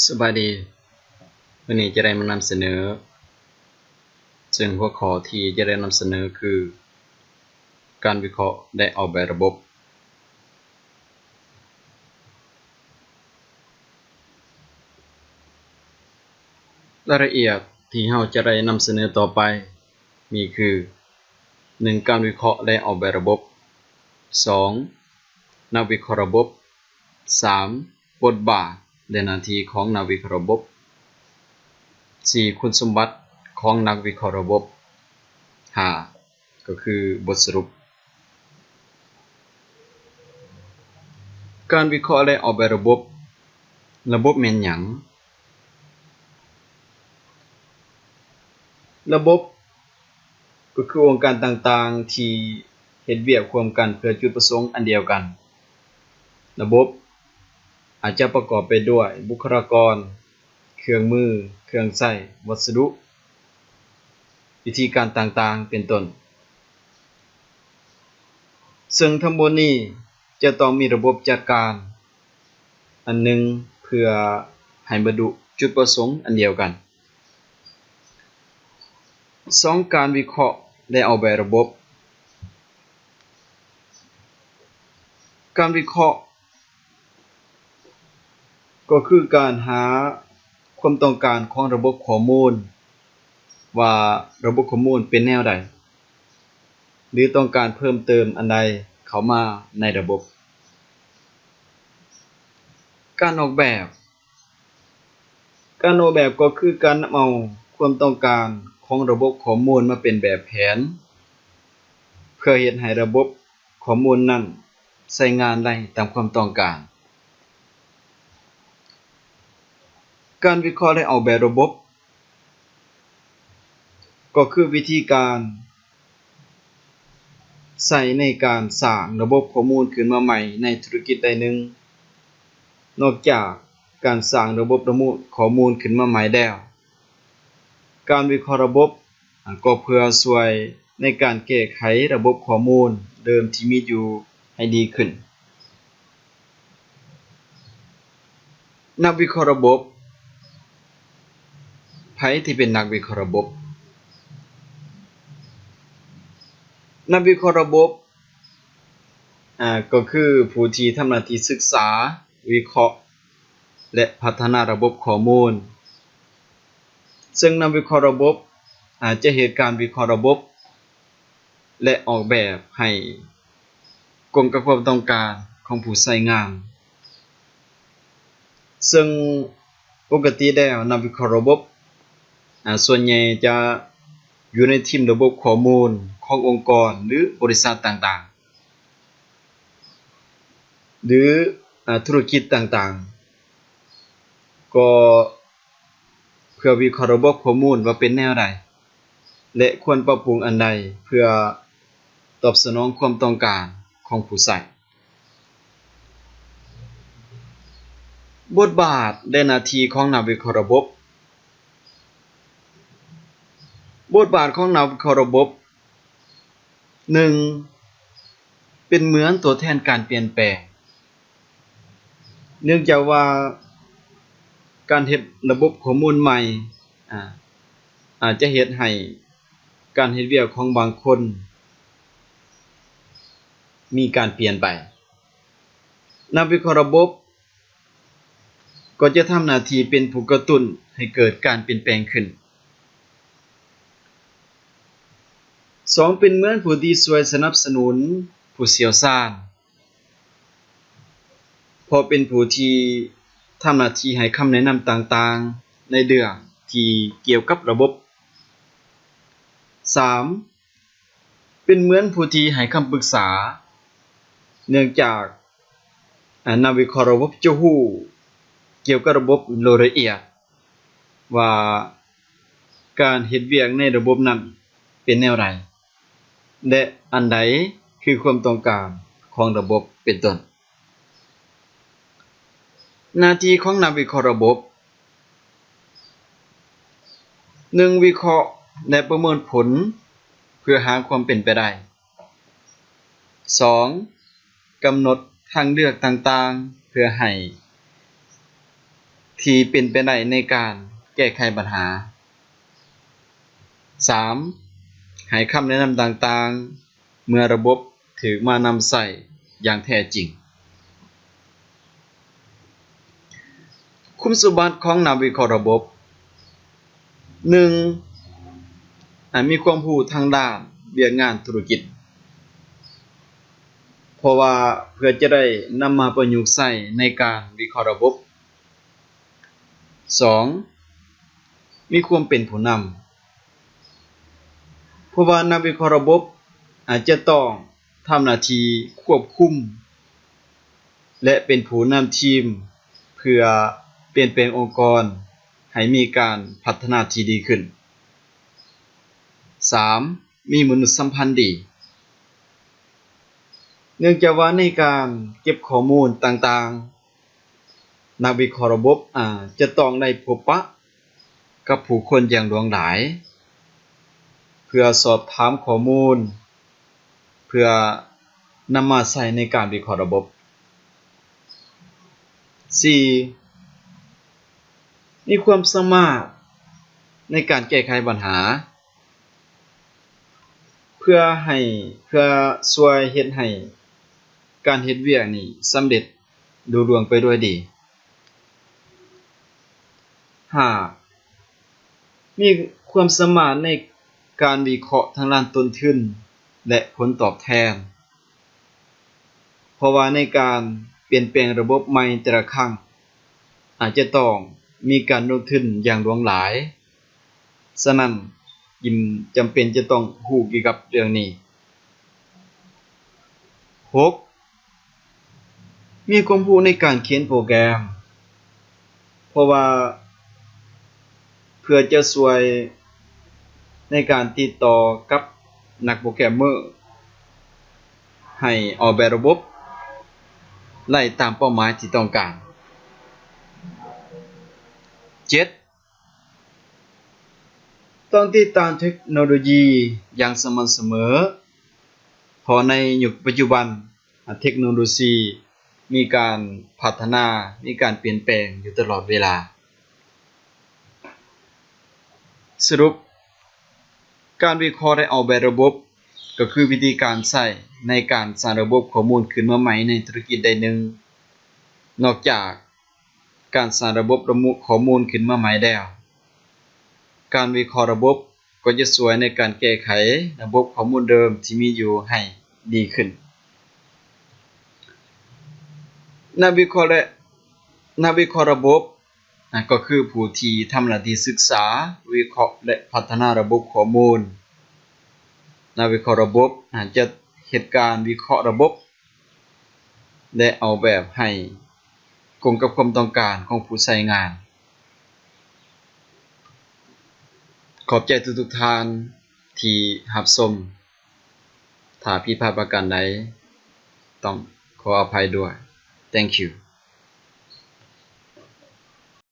ສະບາຍດີ, ມື້ນີ້ຈະໄດ້ມານຳສະເໜີ ເຊິ່ງຫົວຂໍ້ທີ່ຈະໄດ້ນຳສະເໜີຄື ການວິເຄາະ ແລະ ອອກແບບລະບົບ. ລາຍລະອຽດທີ່ເຮົາຈະໄດ້ນຳສະເໜີຕໍ່ໄປມີຄື ໜຶ່ງ ການວິເຄາະ ແລະ ອອກແບບລະບົບ, ສອງ ນັກວິເຄາະລະບົບ, ສາມ ບົດບາດ ແລະ ໜ້າທີ່ຂອງນັກວິເຄາະລະບົບ, ສີ່ ຄຸນສົມບັດຂອງນັກວິເຄາະລະບົບ, ຫ້າ ກໍຄືບົດສະຫຼຸບ. ການວິເຄາະ ແລະ ອອກແບບລະບົບ. ລະບົບແມ່ນຫຍັງ? ລະບົບກໍຄືອົງການຕ່າງໆທີ່ເຮັດວຽກຮ່ວມກັນເພື່ອຈຸດປະສົງອັນດຽວກັນ. ລະບົບອາດຈະປະກອບໄປດ້ວຍບຸກຄະລາກອນ, ເຄື່ອງມື, ເຄື່ອງໃຊ້, ວັດສະດຸ, ວິທີການຕ່າງໆ ເປັນຕົ້ນ. ເຊິ່ງທັງໝົດນີ້ຈະຕ້ອງມີລະບົບຈັດການອັນໜຶ່ງ ເພື່ອໃຫ້ບັນລຸຈຸດປະສົງອັນດຽວກັນ. ສອງ ການວິເຄາະ ແລະ ອອກແບບລະບົບ. ການວິເຄາະ ກໍຄືການຫາຄວາມຕ້ອງການຂອງລະບົບຂໍ້ມູນ ວ່າລະບົບຂໍ້ມູນເປັນແນວໃດ ຫຼື ຕ້ອງການເພີ່ມເຕີມອັນໃດເຂົ້າມາໃນລະບົບ. ການອອກແບບ. ການອອກແບບກໍຄືການນຳເອົາຄວາມຕ້ອງການຂອງລະບົບຂໍ້ມູນມາເປັນແບບແຜນ ເພື່ອເຮັດໃຫ້ລະບົບຂໍ້ມູນນັ້ນໃຊ້ງານໄດ້ຕາມຄວາມຕ້ອງການ. ການວິເຄາະ ແລະ ອອກແບບລະບົບ ກໍຄືວິທີການ ໃຊ້ໃນການສ້າງລະບົບຂໍ້ມູນຂຶ້ນມາໃໝ່ໃນທຸລະກິດໃດໜຶ່ງ. ນອກຈາກການສ້າງລະບົບລະບຸຂໍ້ມູນຂຶ້ນມາໃໝ່ແລ້ວ, ການວິເຄາະລະບົບກໍເພື່ອຊ່ວຍໃນການແກ້ໄຂລະບົບຂໍ້ມູນເດີມທີ່ມີຢູ່ໃຫ້ດີຂຶ້ນ. ນັກວິເຄາະລະບົບ. ໃຜທີ່ເປັນນັກວິເຄາະລະບົບ? ນັກວິເຄາະລະບົບ ອາ ກໍຄືຜູ້ທີ່ທຳໜ້າທີ່ສຶກສາ, ວິເຄາະ ແລະ ພັດທະນາລະບົບຂໍ້ມູນ. ເຊິ່ງນັກວິເຄາະລະບົບ ອາ ຈະເຮັດການວິເຄາະລະບົບ ແລະ ອອກແບບໃຫ້ກົງກັບຄວາມຕ້ອງການຂອງຜູ້ໃຊ້ງານ. ເຊິ່ງປົກກະຕິແລ້ວ ນັກວິເຄາະລະບົບ ອາ ສ່ວນໃຫຍ່ຈະຢູ່ໃນທີມລະບົບຂໍ້ມູນຂອງອົງກອນ ຫຼື ບໍລິສັດຕ່າງໆ ຫຼື ອາ ທຸລະກິດຕ່າງໆ ກໍເພື່ອວິເຄາະລະບົບຂໍ້ມູນວ່າເປັນແນວໃດ ແລະ ຄວນປັບປຸງອັນໃດ ເພື່ອຕອບສະໜອງຄວາມຕ້ອງການຂອງຜູ້ໃຊ້. ບົດບາດ ແລະ ໜ້າທີ່ຂອງນັກວິເຄາະລະບົບ. ບົດບາດຂອງນັກວິເຄາະລະບົບ. ໜຶ່ງ ເປັນເໝືອນຕົວແທນການປ່ຽນແປງ, ເນື່ອງຈາກວ່າການເຮັດລະບົບຂໍ້ມູນໃໝ່ ອາ ອາດຈະເຮັດໃຫ້ການເຮັດວຽກຂອງບາງຄົນມີການປ່ຽນໄປ. ນັກວິເຄາະລະບົບ ກໍຈະທຳໜ້າທີ່ເປັນຜູ້ກະຕຸ້ນໃຫ້ເກີດການປ່ຽນແປງຂຶ້ນ. ສອງ ເປັນເໝືອນຜູ້ທີ່ຊ່ວຍສະໜັບສະໜູນຜູ້ຊ່ຽວຊານ, ເພາະເປັນຜູ້ທີ່ທຳໜ້າທີ່ໃຫ້ຄຳແນະນຳຕ່າງໆ ໃນເລື່ອງທີ່ກ່ຽວກັບລະບົບ. ສາມ ເປັນເໝືອນຜູ້ທີ່ໃຫ້ຄຳປຶກສາ, ເນື່ອງຈາກ ອາ ນັກວິເຄາະລະບົບຈະຮູ້ກ່ຽວກັບລະບົບໂດຍລະອຽດວ່າການເຮັດວຽກໃນລະບົບນັ້ນເປັນແນວໃດ ແລະ ອັນໃດຄືຄວາມຕ້ອງການຂອງລະບົບເປັນຕົ້ນ. ໜ້າທີ່ຂອງນັກວິເຄາະລະບົບ. ໜຶ່ງ ວິເຄາະ ແລະ ປະເມີນຜົນເພື່ອຫາຄວາມເປັນໄປໄດ້. ສອງ ກຳນົດທາງເລືອກຕ່າງໆ ເພື່ອໃຫ້ ທີ່ເປັນໄປໄດ້ໃນການແກ້ໄຂບັນຫາ. ສາມ ໃຫ້ຄຳແນະນຳຕ່າງໆ ເມື່ອລະບົບຖືກມານຳໃຊ້ຢ່າງແທ້ຈິງ. ຄຸນສົມບັດຂອງນັກວິເຄາະລະບົບ ໜຶ່ງ ໃຫ້ມີຄວາມຮູ້ທາງດ້ານວຽກງານທຸລະກິດ ເພາະວ່າເພື່ອຈະໄດ້ນຳມາປະຍຸກໃຊ້ໃນການວິເຄາະລະບົບ. ສອງ ມີຄວາມເປັນຜູ້ນຳ ເພາະວ່ານັກວິເຄາະລະບົບອາດຈະຕ້ອງທຳໜ້າທີ່ຄວບຄຸມ ແລະ ເປັນຜູ້ນຳທີມ ເພື່ອປ່ຽນແປງອົງກອນໃຫ້ມີການພັດທະນາທີ່ດີຂຶ້ນ. ສາມ ມີມະນຸດສຳພັນດີ ເນື່ອງຈາກວ່າໃນການເກັບຂໍ້ມູນຕ່າງໆ ນັກວິເຄາະລະບົບອາດຈະຕ້ອງໄດ້ພົບປະກັບຜູ້ຄົນຢ່າງຫຼວງຫຼາຍ ເພື່ອສອບຖາມຂໍ້ມູນ ເພື່ອນຳມາໃຊ້ໃນການວິເຄາະລະບົບ. ສີ່ ມີຄວາມສາມາດໃນການແກ້ໄຂບັນຫາ ເພື່ອໃຫ້ ເພື່ອຊ່ວຍເຮັດໃຫ້ການເຮັດວຽກນີ້ສຳເລັດລຸລ່ວງໄປດ້ວຍດີ. ຫ້າ ມີຄວາມສາມາດໃນການວິເຄາະທາງດ້ານຕົ້ນທຶນ ແລະ ຜົນຕອບແທນ ເພາະວ່າໃນການປ່ຽນແປງລະບົບໃໝ່ແຕ່ລະຄັ້ງ ອາດຈະຕ້ອງມີການລົງທຶນຢ່າງຫຼວງຫຼາຍ, ສະນັ້ນຈຶ່ງຈຳເປັນຈະຕ້ອງຮູ້ກ່ຽວກັບເລື່ອງນີ້. ຫົກ ມີຄວາມຮູ້ໃນການຂຽນໂປຣແກຣມ ເພາະວ່າເພື່ອຈະຊ່ວຍໃນການຕິດຕໍ່ກັບນັກໂປຣແກຣມເມີ ໃຫ້ອອກແບບລະບົບໄດ້ຕາມເປົ້າໝາຍທີ່ຕ້ອງການ. ເຈັດ ຕ້ອງຕິດຕາມເທັກໂນໂລຢີຢ່າງສະໝ່ຳສະເໝີ ເພາະໃນຍຸກປັດຈຸບັນ ເທັກໂນໂລຊີມີການພັດທະນາ, ມີການປ່ຽນແປງຢູ່ຕະຫຼອດເວລາ. ສະຫຼຸບ, ການວິເຄາະ ແລະ ອອກແບບລະບົບ ກໍຄືວິທີການໃຊ້ໃນການສ້າງລະບົບຂໍ້ມູນຂຶ້ນມາໃໝ່ໃນທຸລະກິດໃດໜຶ່ງ. ນອກຈາກການສ້າງລະບົບລະບຸຂໍ້ມູນຂຶ້ນມາໃໝ່ແລ້ວ, ການວິເຄາະລະບົບກໍຈະຊ່ວຍໃນການແກ້ໄຂລະບົບຂໍ້ມູນເດີມທີ່ມີຢູ່ໃຫ້ດີຂຶ້ນ. ນັກວິເຄາະ ແລະ ນັກວິເຄາະລະບົບ ນະ ກໍຄືຜູ້ທີ່ທຳໜ້າທີ່ສຶກສາ, ວິເຄາະ ແລະ ພັດທະນາລະບົບຂໍ້ມູນ. ນັກວິເຄາະລະບົບ ນະ ຈະເຮັດການວິເຄາະລະບົບ ແລະ ອອກແບບໃຫ້ກົງກັບຄວາມຕ້ອງການຂອງຜູ້ໃຊ້ງານ. ຂອບໃຈທຸກໆທ່ານທີ່ຮັບຊົມ. ຖ້າຜິດພາດປະການໃດ ຕ້ອງຂໍອະໄພດ້ວຍ. Thank you.